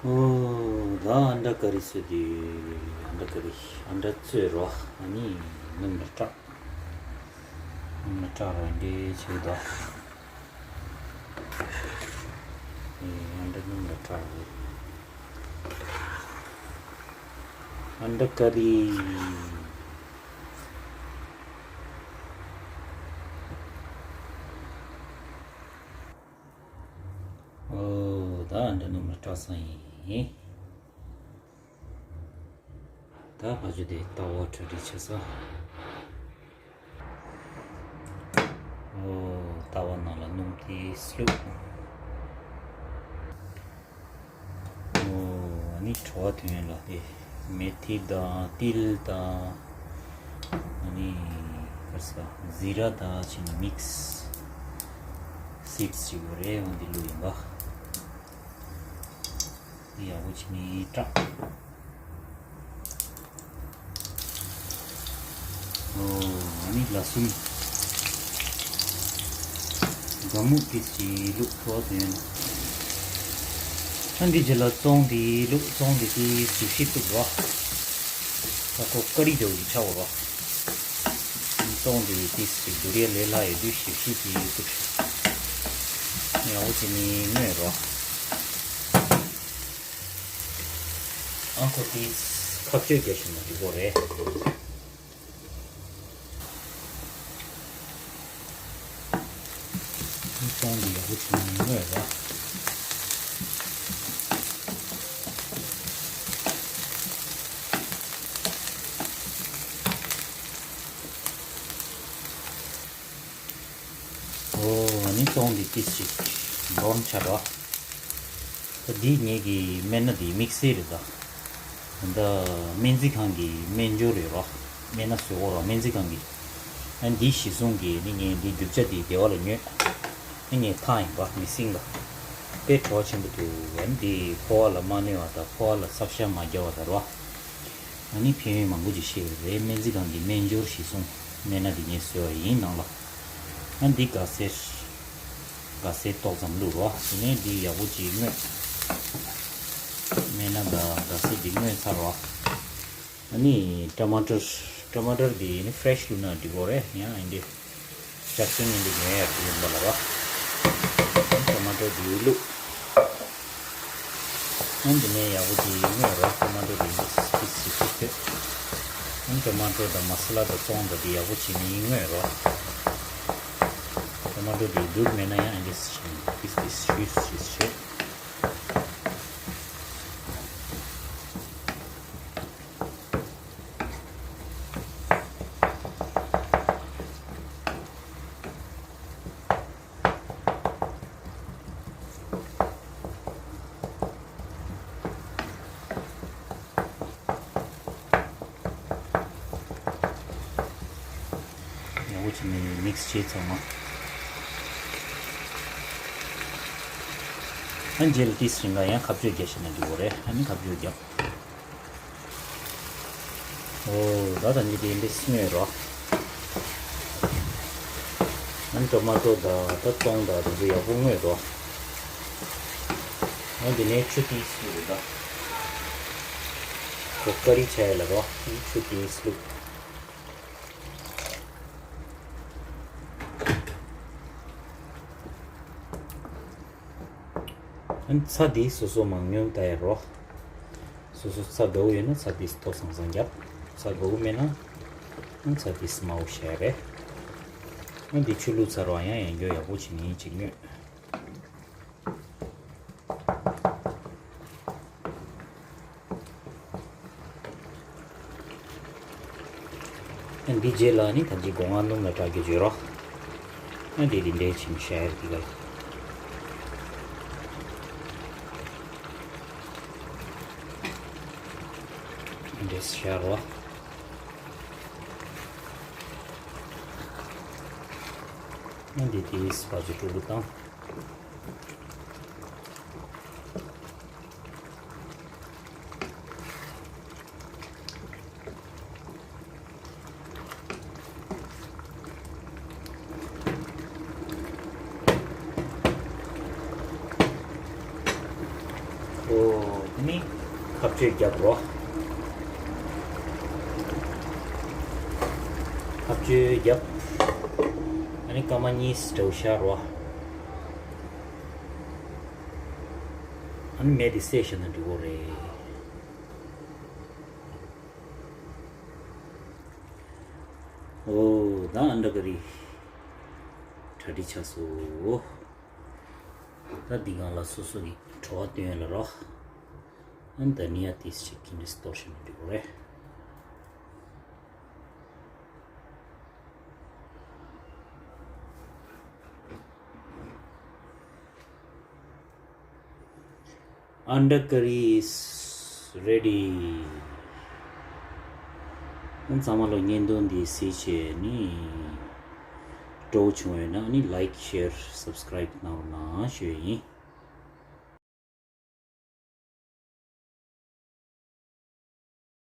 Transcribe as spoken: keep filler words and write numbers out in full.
ཨོ། ད་ཨ་འདྲ་ཀ་རི་བཟོས་དུས། ཨ་འདྲ་ཀ་རི། ཨ་འདྲ་བཙོས་རོ། ཨ་ནི་སྣུམ་ལ་སྐྲག་སྣུམ་ལ་སྐྲག་རོ་འདྲེ་བྱེད་ད། ཨ་འདྲ་སྣུམ་ལ་སྐྲག་རོ། ཨ་འདྲ་ཀ་རི། ཨོ། ད་འདི་ནུབ་ལ་སྐྲག་ས་ཡིན། ད་ཕ་ཆུ་དེ་ལྟ་བ་གྲ་སྒྲིག་བྱེད་ས། ཨོ། ལྟ་བ་ནང་ལ་སྣུམ་དེ་བླུགས། ཨོ། ཨ་ནི་བྲོ་བ་ཐོན་ཡོད་ལ་དེ། མེ་ཐི་དང་ཏིལ་དང་། ཨ་ནི་ག་རེ་ཟ། ཟི་ར་དང་བྱས་ནས་མིག་སི། སིཌ་སི་གཅིག་པོ་རེད། འོ་འདི་བླུགས་ཡིན་པ། ཡག་པོ་བྱས་ནས་སྐྲག་ཨོ། ཨ་ནི་ལ་སུན། ག་མུག་ཏིས་ཀྱི་བླུགས་ཐུབ་དོན། ཨ་འདི་རྗེས་ལ་བཙོང་དེ་བླུགས། བཙོང་དེ་དེ་ཟུག་ཤིག་བླུགས་རོགས། ད་ཁོ་ཀ་རི་འཇོག་གི་ཆགས་རོགས། བཙོང་དེ་ཏིས་ཀྱི་དུ་རེ་ལས་ལྷག་ཡོད་དུས་ཞིབ་ཞིབ་ཀྱི་བླུགས་ཤིག་ཡག་པོ་བྱས་ནས་མནོས་རོགས། ཨ་ཁོ་དེ་ཁ་གཅོད་རྒྱག་བཞིན་ན་འགྲིག་གོ་རེད། ཨ་ཅང་འདི་ཡག་པོ་བྱས་ནས་མནོས་ར། ཨོ། ཨ་ནི་ཙོང་འདི་ཏིས་ཅིག་འདོན་ཆ་ར། ད་འདི་ངེད་ཀྱི་སྨན་སྣ་འདི་དམིགས་བསལ་རེད་ད། ད་སྨན་རྩིས་ཁང་གི་སྨན་སྦྱོར་རེད་ར། སྨན་སྣ་བཟོ་གོ་ར་སྨན་རྩིས་ཁང་གི། ཨ་འདི་གཞི་བཟུང་གི་ནི་ངས་འདི་རྒྱུ་ཆ་འདི་སྡེ་བ་ལ་ཉོས། ཨ་ངས་ཐང་ཡིན་པ་མི་སྲིང་ལ། དཔེ་བྲོ་བ་ཆེན་པོ་འདུག་ཨ་འདི་ཕོ་བ་ལ་མ་གནོད་བ་དང་ཕོ་བ་ལ་ཚབ་ཤ་མ་རྒྱག་བ་དང་ར། ཨ་ནི་ཕན་ཡོན་མང་པོ་ཅིག་ཤེས་རེད། སྨན་རྩིས་ཁང་གི་སྨན་སྦྱོར་གཞི་བཟུང་སྨན་སྣ་འདི་ངས་བཟོས་པ་ཡིན་ནང་ལ། ཨ་འདི་ག་སེར། ག་སེར་ཏོག་ཙམ་བླུགས་རོགས། དེ་ནས་འདི་ཡག་པོ་ཅིག་བརྔོས། སྨན་སྣ་དང་ག་སེར་འདི་བརྔོས་ཚར་རོགས། ཨ་ནི་ཊ་མ་ཊར། ཊ་མ་ཊར་འདི་ནི་ཕི་རེ་ཤི་བླུགས་ན་འགྲིག་གོ་རེད། ཡང་ཨ་འདི་ཇག་སོན་ཨ་འདི་ཉོ་ཡག་འདི་ཡིན་པ་ལ་རོགས། ཊ་མ་ཊར་འདི་བླུགས། ཨ་འདི་ནས་ཡག་པོ་ཅིག་བརྔོས་རོགས། ཊ་མ་ཊར་འདི་ཏིས་ཏིས་ཅིག་ཅིག་ཐོད། ཨ་ཊ་མ་ཊར་དང་མ་ས་ལ་དང་ཙོང་དང་འདི་ཡག་པོ་བྱས་ནས་བརྔོས་རོགས། ཊ་མ་ཊར་འདི་རྒྱུག་མེད་ན་ཡང་ཨ་འདི་ཏིས་ཏིས་ཤུས་ཏིས་བྱས། ཡག་པོ་བྱས་ནས་མིག་སི་བྱས་ཚང་མ། ཨ་རྗེས་ལ་ཏིས་རིང་ལ་ཡང་ཁ་གཅོད་རྒྱག་ཤེས་ན་འགྲིག་གོ་རེད། ཨ་ནི་ཁ་གཅོད་རྒྱག་ཨོ། ད་ད་འདི་དེ་འདྲས་བརྔོས་རོགས། ཨ་ནི་ཊོ་མ་ཊོ་དང་ད་ཙོང་དང་དེ་ཚོ་ཡག་པོ་བརྔོས་རོགས། ཨ་འདི་ནས་ཆུ་ཏིས་བླུགས་རོགས། ད་ཁོ་ཀ་རི་ཆ་ཡ་ལ་རོགས། ཨ་ནི་ཆུ་ཏིས་བླུགས། ཨ་ནི་ཚྭ་འདི་སོ་སོ་མང་ཉུང་ལྟ་ཡ་རོགས། སོ་སོ་ཚྭ་དགའ་བོ་ཡོད་ན་ཚྭ་འདི་མཐོ་སང་སང་རྒྱབ། ཚྭ་དགའ་བོ་མེད་ན་ཨ་ཚྭ་འདི་དམའ་བོ་བཞག་ཡ་རེད། ཨ་འདི་ཆུ་བླུགས་ཚར་བ་ཡང་ཡང་འགྱོ་ཡག་པོ་བྱེད་ནི་ཅིག་སྨོས། ཨ་འདི་རྗེས་ལ་ནི་ད་ཅི་སྒོ་ང་སྣུམ་ལ་དྲག་གི་བརྗོད་རོགས། ཨ་འདི་འདི་འདྲའི་ཆིམ་ཤར་འདི་ག་ལ། འདི་འདྲའི་ཤར་རོགས། ཨ་འདི་དེའི་སྤ་ཅི་ཀྲུ་ཀུ་བཏང་། ཨོ། ནི་ཁ་གཅོད་རྒྱབ་རོ། ཁ་གཅོད་རྒྱབ། ཨ་ནི་སྐར་མ་གཉིས་འདྲ་བོ་བཞག་རོ། ཨ་ནི་མེ་དེ་བསད་བཞག་ན་འགྲིག་གོ་རེད། ཨོ་ད་ཨན་ཌར་ཀ་རི་གྲ་སྒྲིག་ཆགས་སོང་། ད་འདི་སྒང་ལ་སོ་སོ་གི་བྲོ་བ་སྟོན་ཡ་ལ་རོ། ཨ་ནི་ད་ནི་ཡ་ཏིས་ཅིག་གིན་ནས་གཏོར་ཤེས་ན་འགྲིག་གོ་རེད། Under curry is ready. ཨ་ཚང་མ་ལ་བརྙན་ཐུང་འདི་གཟིགས་བྱས་ནི་སྤྲོ་བོ་བྱུང་ཡོད་ན་ནི་like, share, subscribe གནང་རོགས་གནང་ཞུ་ཡིན།